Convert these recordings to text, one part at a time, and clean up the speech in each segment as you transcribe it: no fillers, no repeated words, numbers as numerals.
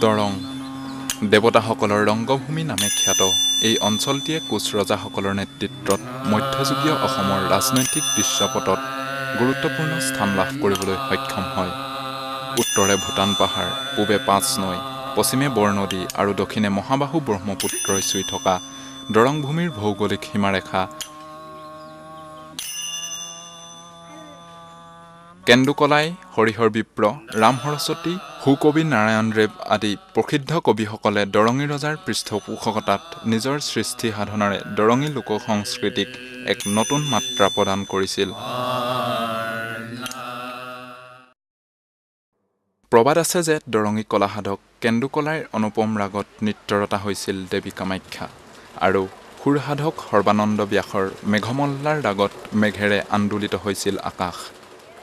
দৰং দেৱতাসকলৰ ৰংগভূমি নামে খ্যাত এই অঞ্চলটিয়ে কোচ ৰজাসকলৰ নেতৃত্বত মধ্যযুগীয় অসমৰ ৰাজনৈতিক দৃশ্যপটত গুৰুত্বপূৰ্ণ স্থান লাভ কৰিবলৈ সক্ষম হয়। উত্তৰে ভূটান পাহাৰ, পূবে পাঁচ নৈ, পশ্চিমে বৰনদী আৰু দক্ষিণে মহাবাহু ব্ৰহ্মপুত্ৰই চুই থকা দৰংভূমিৰ ভৌগোলিক সীমাৰেখা কেন্দুকলাই, হৰিহৰ বিপ্ৰ, ৰাম সৰস্বতী, সুকবি নাৰায়ণদেৱ আদি প্ৰসিদ্ধ কবিসকলে দৰঙী ৰজাৰ পৃষ্ঠপোষকতাত নিজৰ সৃষ্টি সাধনাৰে দৰঙী লোক সংস্কৃতিক এক নতুন মাত্ৰা প্ৰদান কৰিছিল। প্ৰবাদ আছে যে দৰঙী কলাসাধক কেন্দুকলাইৰ অনুপম ৰাগত নৃত্যৰতা হৈছিল দেৱী কামাখ্যা আৰু সুৰসাধক সৰ্বানন্দ ব্যাসৰ মেঘমল্লাৰ ৰাগত মেঘেৰে আন্দোলিত হৈছিল আকাশ।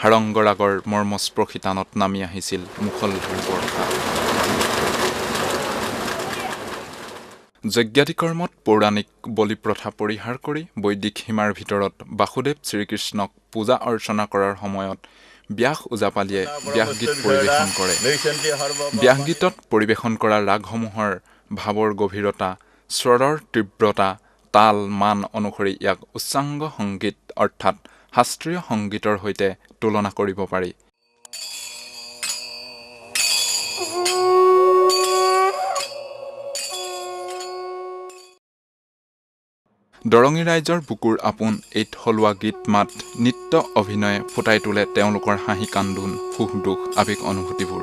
হাৰংগ ৰাগৰ মৰ্মস্পৰ্শী তানত নামি আহিছিল মুষলধাৰ বৰ্ষা। যজ্ঞাদি কৰ্মত পৌৰাণিক বলি প্ৰথা পৰিহাৰ কৰি বৈদিক সীমাৰ ভিতৰত বাসুদেৱ শ্ৰীকৃষ্ণক পূজা অৰ্চনা কৰাৰ সময়ত ব্যাস ওজাপালিয়ে ব্যাসগীত পৰিৱেশন কৰে। ব্যাসগীতত পৰিৱেশন কৰা ৰাগসমূহৰ ভাৱৰ গভীৰতা, স্বৰৰ তীব্ৰতা, তাল মান অনুসৰি ইয়াক উচ্চাংগ সংগীত অৰ্থাৎ শাস্ত্ৰীয় সংগীতৰ সৈতে তুলনা কৰিব পাৰি। দৰঙী ৰাইজৰ বুকুৰ আপোন এই থলুৱা গীত মাত, নৃত্য অভিনয়ে ফুটাই তোলে তেওঁলোকৰ হাঁহি কান্দোন, সুখ দুখ, আৱেগ অনুভূতিবোৰ।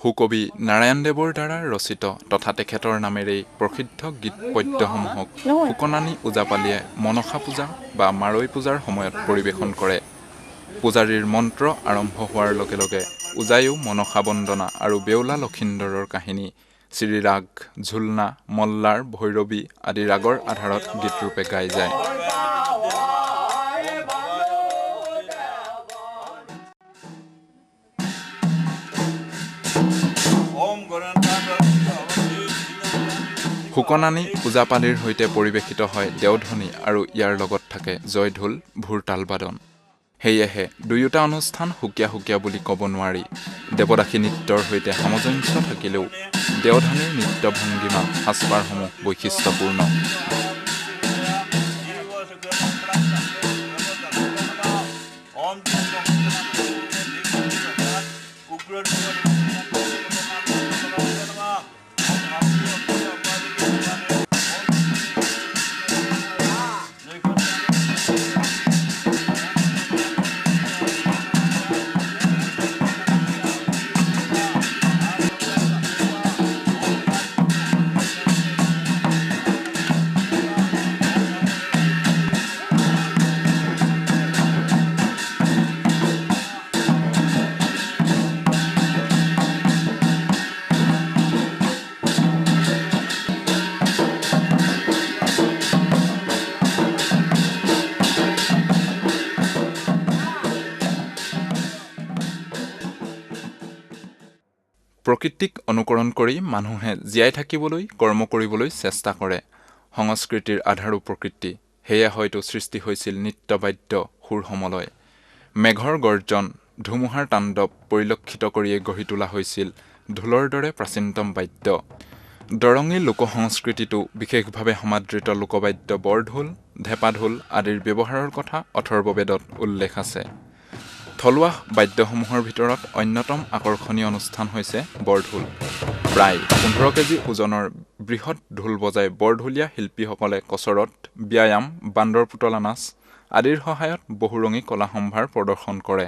সুকবি নাৰায়ণদেৱৰ দ্বাৰা ৰচিত তথা তেখেতৰ নামেৰেই প্ৰসিদ্ধ গীত পদ্যসমূহক শুকনানী ওজাপালিয়ে মনসা পূজা বা মাৰৈ পূজাৰ সময়ত পৰিৱেশন কৰে। পূজাৰীৰ মন্ত্ৰ আৰম্ভ হোৱাৰ লগে লগে ওজায়ো মনসা বন্দনা আৰু বেউলা লখিন্দৰৰ কাহিনী, শ্ৰীৰাগ, ঝুলনা, মল্লাৰ, ভৈৰৱী আদি ৰাগৰ আধাৰত গীতৰূপে গাই যায়। শুকনানী ওজাপালিৰ সৈতে পৰিৱেশিত হয় দেওধনী আৰু ইয়াৰ লগত থাকে জয়ঢোল, ভোৰতাল বাদন। সেয়েহে দুয়োটা অনুষ্ঠান সুকীয়া সুকীয়া বুলি ক'ব নোৱাৰি। দেৱদাসী নৃত্যৰ সৈতে সামঞ্জস্য থাকিলেও দেওধনীৰ নৃত্য ভংগীমা, সাজপাৰসমূহ বৈশিষ্ট্যপূৰ্ণ। প্ৰকৃতিক অনুকৰণ কৰি মানুহে জীয়াই থাকিবলৈ, কৰ্ম কৰিবলৈ চেষ্টা কৰে। সংস্কৃতিৰ আধাৰো প্ৰকৃতি। সেয়ে হয়তো সৃষ্টি হৈছিল নৃত্যবাদ্য সুৰ সমলয়। মেঘৰ গৰ্জন, ধুমুহাৰ তাণ্ডৱ পৰিলক্ষিত কৰিয়ে গঢ়ি তোলা হৈছিল ঢোলৰ দৰে প্ৰাচীনতম বাদ্য। দৰঙী লোক সংস্কৃতিতো বিশেষভাৱে সমাদৃত লোকবাদ্য বৰঢোল, ঢেপাঢোল আদিৰ ব্যৱহাৰৰ কথা অথৰ্ববেদত উল্লেখ আছে। থলুৱা বাদ্যসমূহৰ ভিতৰত অন্যতম আকৰ্ষণীয় অনুষ্ঠান হৈছে বৰঢোল। প্ৰায় 15 কেজি ওজনৰ বৃহৎ ঢোল বজাই বৰঢুলীয়া শিল্পীসকলে কচৰৎ, ব্যায়াম, বান্দৰ পুতলা নাচ আদিৰ সহায়ত বহুৰঙী কলা সম্ভাৰ প্ৰদৰ্শন কৰে।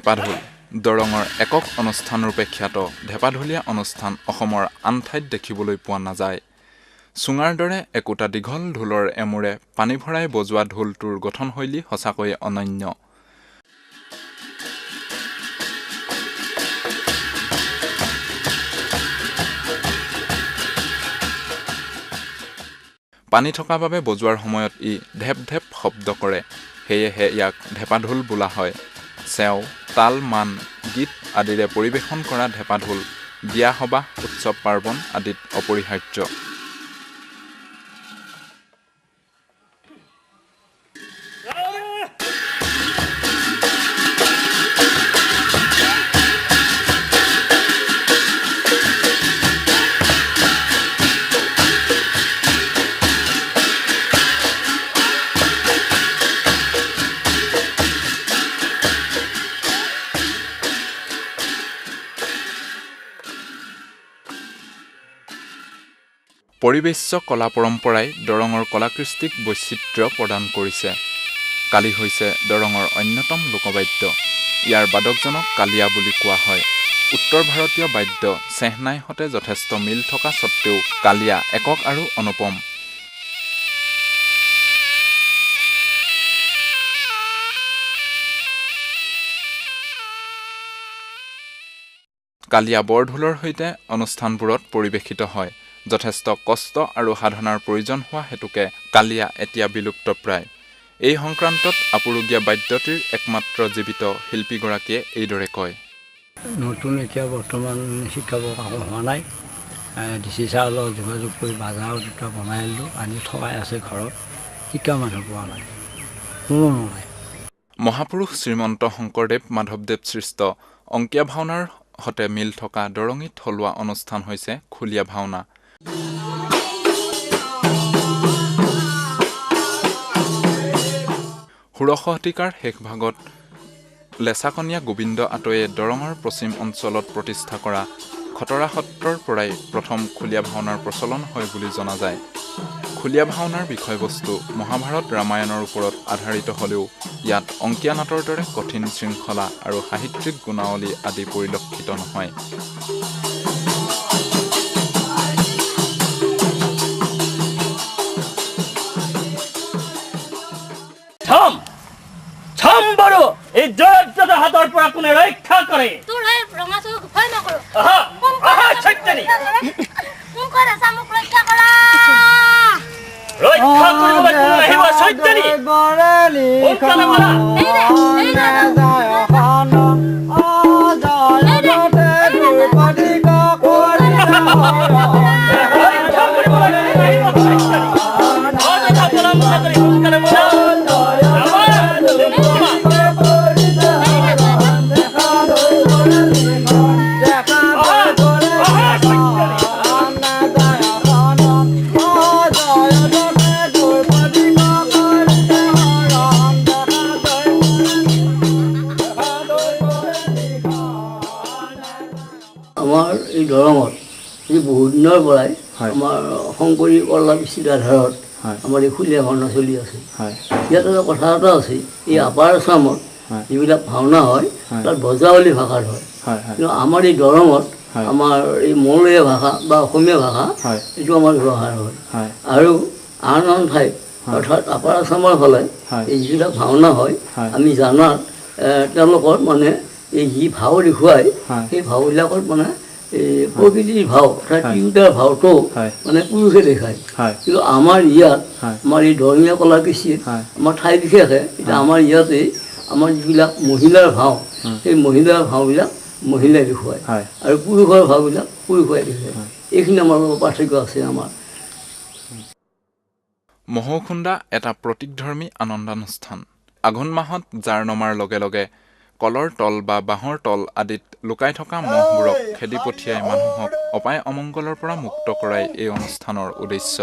ঢেপাঢোল দৰঙৰ একক অনুষ্ঠানৰূপে খ্যাত ঢেপাঢুলীয়া অনুষ্ঠান অসমৰ আন ঠাইত দেখিবলৈ পোৱা নাযায়। চুঙাৰ দৰে একোটা দীঘল ঢোলৰ এমূৰে পানী ভৰাই বজোৱা ঢোলটোৰ গঠনশৈলী সঁচাকৈয়ে অনন্য। পানী থকা বাবে বজোৱাৰ সময়ত ই ঢেপ ঢেপ শব্দ কৰে, সেয়েহে ইয়াক ঢেপাঢোল বোলা হয়। চেও, তাল, মান, গীত আদিৰে পৰিৱেশন কৰা ঢেপাঢোল বিয়া সবাহ, উৎসৱ পাৰ্বণ আদিত অপৰিহাৰ্য। পৰিৱেশ্য কলা পৰম্পৰাই দৰঙৰ কলাকৃষ্টিক বৈচিত্ৰ্য প্ৰদান কৰিছে। কালি হৈছে দৰঙৰ অন্যতম লোকবাদ্য। ইয়াৰ বাদকজনক কালিয়া বুলি কোৱা হয়। উত্তৰ ভাৰতীয় বাদ্য চেহনাই সতে যথেষ্ট মিল থকা স্বত্তেও কালিয়া একক আৰু অনুপম। কালিয়া বৰঢোলৰ সৈতে অনুষ্ঠানবোৰত পৰিৱেশিত হয়। যথেষ্ট কষ্ট আৰু সাধনাৰ প্ৰয়োজন হোৱা হেতুকে কালিয়া এতিয়া বিলুপ্তপ্ৰায়। এই সংক্ৰান্তত আপুৰুগীয়া বাদ্যটিৰ একমাত্ৰ জীৱিত শিল্পীগৰাকীয়ে এইদৰে কয়। নতুন এতিয়া বৰ্তমান শিকাব কাকো হোৱা নাই। ডি চি ছাৰৰ লগত যোগাযোগ কৰি বাজাৰৰ দুটা বনাই আনিলোঁ, আনি থকাই আছে ঘৰত। শিকা মানুহ পোৱা নাই, কোনো নাই। মহাপুৰুষ শ্ৰীমন্ত শংকৰদেৱ মাধৱদেৱ সৃষ্ট অংকীয়া ভাওনাৰ সতে মিল থকা দৰঙী থলুৱা অনুষ্ঠান হৈছে খুলীয়া ভাওনা। ষোড়শ শতিকাৰ শেষভাগত লেচাকনীয়া গোবিন্দ আতৈয়ে দৰঙৰ পশ্চিম অঞ্চলত প্ৰতিষ্ঠা কৰা খটৰা সত্ৰৰ পৰাই প্ৰথম খুলীয়া ভাওনাৰ প্ৰচলন হয় বুলি জনা যায়। খুলীয়া ভাওনাৰ বিষয়বস্তু মহাভাৰত ৰামায়ণৰ ওপৰত আধাৰিত হ'লেও ইয়াত অংকীয়া নাটৰ দৰে কঠিন শৃংখলা আৰু সাহিত্যিক গুণাৱলী আদি পৰিলক্ষিত নহয়। এই দৰিদ্ৰতাৰ হাতৰ পৰা কোনে ৰক্ষা কৰে? তোৰ এই ৰঙা চকুক ভয় নকৰো। আহা আহা চৈতনী, কোন ক'ত আছা মোক ৰক্ষা কৰা। ৰক্ষা কৰিবলৈ কোন আহিব চৈতনী? সোনকালে বলা। ৰক্ষা কৰিবলৈ কোন আহিব চৈতনী? অযথা পলম নকৰি সোনকালে বলা। আমাৰ এই দৰঙত এই বহুত দিনৰ পৰাই আমাৰ শংকৰী কলা কৃষ্টিৰ আধাৰত আমাৰ এই খুলীয়া ভাওনা চলি আছে। ইয়াত এটা কথা এটা আছে, এই আপাৰ আছামত যিবিলাক ভাওনা হয় তাত বজাৱলী ভাষাত হয়, কিন্তু আমাৰ এই দৰঙত আমাৰ এই মলয়া ভাষা বা অসমীয়া ভাষা এইটো আমাৰ ব্যৱহাৰ হয়। আৰু আন আন ঠাইত অৰ্থাৎ আপাৰ আছামৰ ফালে এই যিবিলাক ভাওনা হয় আমি জানাত তেওঁলোকৰ মানে এই যি ভাও দেখুৱায় সেই ভাওবিলাকত মানে এই প্ৰকৃতিৰ ভাও অৰ্থাৎ তিৰোতাৰ ভাওটো মানে পুৰুষে দেখায়। কিন্তু আমাৰ ইয়াত আমাৰ এই দৰঙীয়া কলা কৃষ্টিত আমাৰ ঠাই বিশেষে এতিয়া আমাৰ ইয়াতে আমাৰ যিবিলাক মহিলাৰ ভাও সেই মহিলাৰ ভাওবিলাক মহিলাই দেখুৱায় আৰু পুৰুষৰ ভাওবিলাক পুৰুষে দেখুৱায়। এইখিনি আমাৰ পাৰ্থক্য আছে। আমাৰ মহৌখুন্দা এটা প্ৰতীকধৰ্মী আনন্দানুষ্ঠান। আঘোণ মাহত জাৰ নমাৰ লগে লগে কলৰ তল বা বাঁহৰ তল আদিত লুকাই থকা মহবোৰক খেদি পঠিয়াই মানুহক অপায় অমংগলৰ পৰা মুক্ত কৰাই এই অনুষ্ঠানৰ উদ্দেশ্য।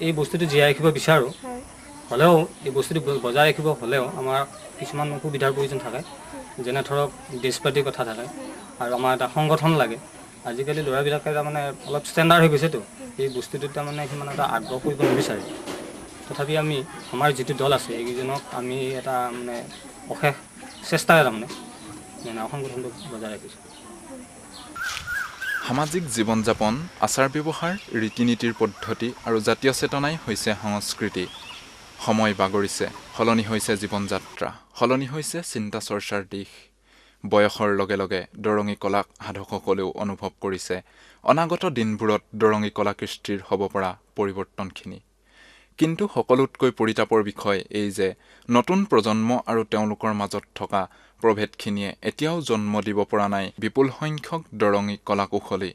এই বস্তুটো জীয়াই ৰাখিব বিচাৰোঁ, হ'লেও এই বস্তুটো বজাই ৰাখিব হ'লেও আমাৰ কিছুমান সুবিধাৰ প্ৰয়োজন থাকে, যেনে ধৰক ড্ৰেছ পাতিৰ কথা থাকে আৰু আমাৰ এটা সংগঠন লাগে। আজিকালি ল'ৰাবিলাকে তাৰমানে অলপ ষ্টেণ্ডাৰ্ড হৈ গৈছেতো, এই বস্তুটোত তাৰমানে সিমান এটা আগ্ৰহ কৰিব নিবিচাৰে। তথাপি আমি আমাৰ যিটো দল আছে এইকেইজনক আমি এটা মানে অশেষ চেষ্টাৰে তাৰমানে মানে সংগঠনটো বজাই ৰাখিছোঁ। সামাজিক জীৱন যাপন, আচাৰ ব্যৱহাৰ, ৰীতি নীতিৰ পদ্ধতি আৰু জাতীয় চেতনাই হৈছে সংস্কৃতি। সময় বাগৰিছে, সলনি হৈছে জীৱন যাত্ৰা, সলনি হৈছে চিন্তা চৰ্চাৰ দিশ। বয়সৰ লগে লগে দৰঙী কলা সাধকসকলেও অনুভৱ কৰিছে অনাগত দিনবোৰত দৰঙী কলা কৃষ্টিৰ হ'ব পৰা পৰিৱৰ্তনখিনি। কিন্তু সকলোতকৈ পৰিতাপৰ বিষয় এই যে নতুন প্ৰজন্ম আৰু তেওঁলোকৰ মাজত থকা প্ৰভেদখিনিয়ে এতিয়াও জন্ম দিব পৰা নাই বিপুল সংখ্যক দৰঙী কলা কুশলী।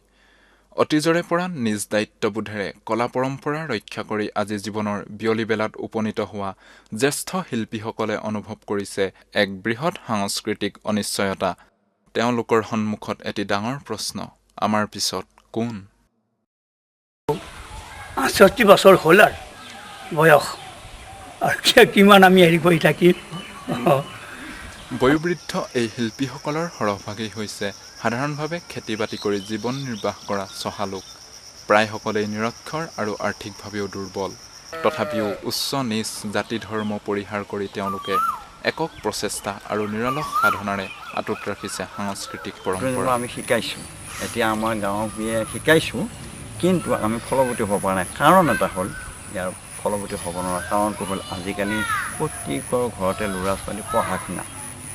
অতীজৰে পৰা নিজ দায়িত্ববোধেৰে কলা পৰম্পৰা ৰক্ষা কৰি আজি জীৱনৰ বিয়লি বেলাত উপনীত হোৱা জ্যেষ্ঠ শিল্পীসকলে অনুভৱ কৰিছে এক বৃহৎ সাংস্কৃতিক অনিশ্চয়তা। তেওঁলোকৰ সন্মুখত এটি ডাঙৰ প্ৰশ্ন, আমাৰ পিছত কোন? 68 বছৰ হ'ল আৰু বয়স, আৰু কিমান আমি হেৰি কৰি থাকিম। বয়োবৃদ্ধ এই শিল্পীসকলৰ সৰহভাগেই হৈছে সাধাৰণভাৱে খেতি বাতি কৰি জীৱন নিৰ্বাহ কৰা চহা লোক। প্ৰায়সকলেই নিৰক্ষৰ আৰু আৰ্থিকভাৱেও দুৰ্বল। তথাপিও উচ্চ নীচ জাতি ধৰ্ম পৰিহাৰ কৰি তেওঁলোকে একক প্ৰচেষ্টা আৰু নিৰলস সাধনাৰে আঁতত ৰাখিছে সাংস্কৃতিক পৰম্পৰা। আমি শিকাইছোঁ, এতিয়া আমাৰ গাঁৱৰ ভূঞে শিকাইছোঁ, কিন্তু আমি ফলৱতী হ'ব পৰা নাই। কাৰণ এটা হ'ল, ইয়াৰ ফলৱতী হ'ব নোৱাৰা কাৰণটো হ'ল আজিকালি প্ৰত্যেকৰ ঘৰতে ল'ৰা ছোৱালী পঢ়া শুনা,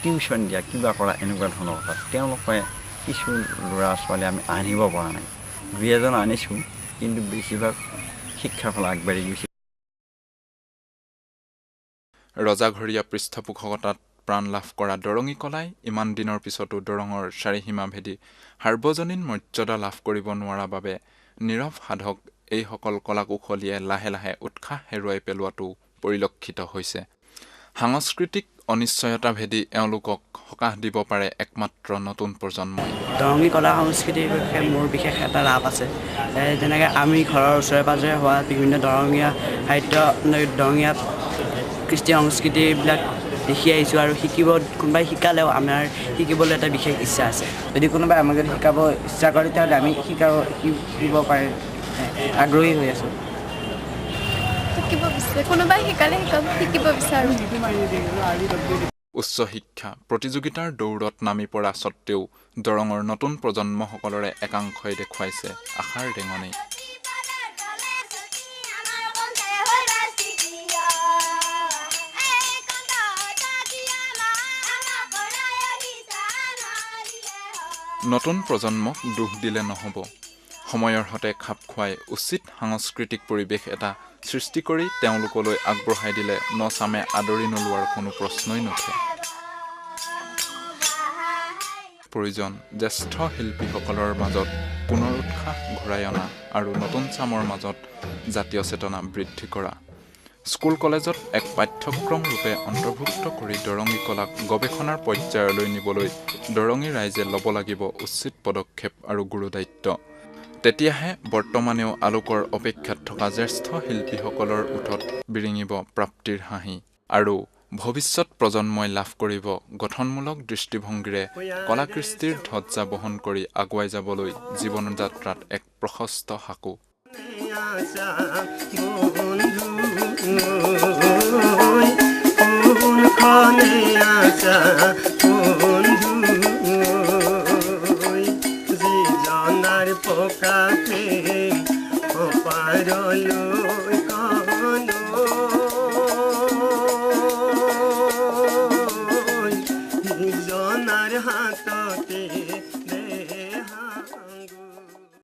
টিউশ্যন দিয়া, কিবা কৰা এনেকুৱা ধৰণৰ কথা। তেওঁলোকে কিছু ল'ৰা ছোৱালী আমি আনিব পৰা নাই, দুই এজন আনিছোঁ, কিন্তু বেছিভাগ শিক্ষাৰ ফালে আগবাঢ়ি গৈছে। ৰজাঘৰীয়া পৃষ্ঠপোষকতাত প্ৰাণ লাভ কৰা দৰঙী কলাই ইমান দিনৰ পিছতো দৰঙৰ চাৰিসীমা ভেদি সাৰ্বজনীন মৰ্যাদা লাভ কৰিব নোৱাৰা বাবে নীৰৱ সাধক এইসকল কলাকুশলীয়ে লাহে লাহে উৎসাহ হেৰুৱাই পেলোৱাটো পৰিলক্ষিত হৈছে। সাংস্কৃতিক অনিশ্চয়তা ভেদি এওঁলোকক সকাহ দিব পাৰে একমাত্ৰ নতুন প্ৰজন্মই। দৰঙী কলা সংস্কৃতিৰ বিষয়ে মোৰ বিশেষ এটা ৰাপ আছে। যেনেকৈ আমি ঘৰৰ ওচৰে পাঁজৰে হোৱা বিভিন্ন দৰঙীয়া খাদ্য, দৰঙীয়া কৃষ্টি সংস্কৃতিবিলাক দেখি আহিছোঁ আৰু শিকিব কোনোবাই শিকালেও আমাৰ শিকিবলৈ এটা বিশেষ ইচ্ছা আছে। যদি কোনোবাই আমাক যদি শিকাব ইচ্ছা কৰে তেতিয়াহ'লে আমি শিকিব পাৰে আগ্ৰহী হৈ আছোঁ। শিকিব বিচাৰোঁ, কোনোবাই শিকালে শিকিব বিচাৰোঁ। উচ্চ শিক্ষা প্ৰতিযোগিতাৰ দৌৰত নামি পৰা সত্ত্বেও দৰঙৰ নতুন প্ৰজন্মসকলৰে একাংশই দেখুৱাইছে আশাৰ ৰেঙনি। নতুন প্ৰজন্মক দুখ দিলে নহ'ব, সময়ৰ সৈতে খাপ খুৱাই উচিত সাংস্কৃতিক পৰিৱেশ এটা সৃষ্টি কৰি তেওঁলোকলৈ আগবঢ়াই দিলে নচামে আদৰি নোলোৱাৰ কোনো প্ৰশ্নই নুঠে। প্ৰয়োজন জ্যেষ্ঠ শিল্পীসকলৰ মাজত পুনৰ উৎসাহ ঘূৰাই অনা আৰু নতুন চামৰ মাজত জাতীয় চেতনা বৃদ্ধি কৰা। স্কুল কলেজত এক পাঠ্যক্ৰম ৰূপে অন্তৰ্ভুক্ত কৰি দৰঙী কলাক গৱেষণাৰ পৰ্যায়লৈ নিবলৈ দৰঙী ৰাইজে ল'ব লাগিব উচিত পদক্ষেপ আৰু গুৰুদায়িত্ব। তেতিয়াহে বৰ্তমানেও আলোকৰ অপেক্ষাত থকা জ্যেষ্ঠ শিল্পীসকলৰ ওঠত বিৰিঙিব প্ৰাপ্তিৰ হাঁহি আৰু ভৱিষ্যত প্ৰজন্মই লাভ কৰিব গঠনমূলক দৃষ্টিভংগীৰে কলাকৃষ্টিৰ ধ্বজা বহন কৰি আগুৱাই যাবলৈ জীৱন যাত্ৰাত এক প্ৰশস্ত সাঁকো। পোকা প্ৰেম পাৰলো।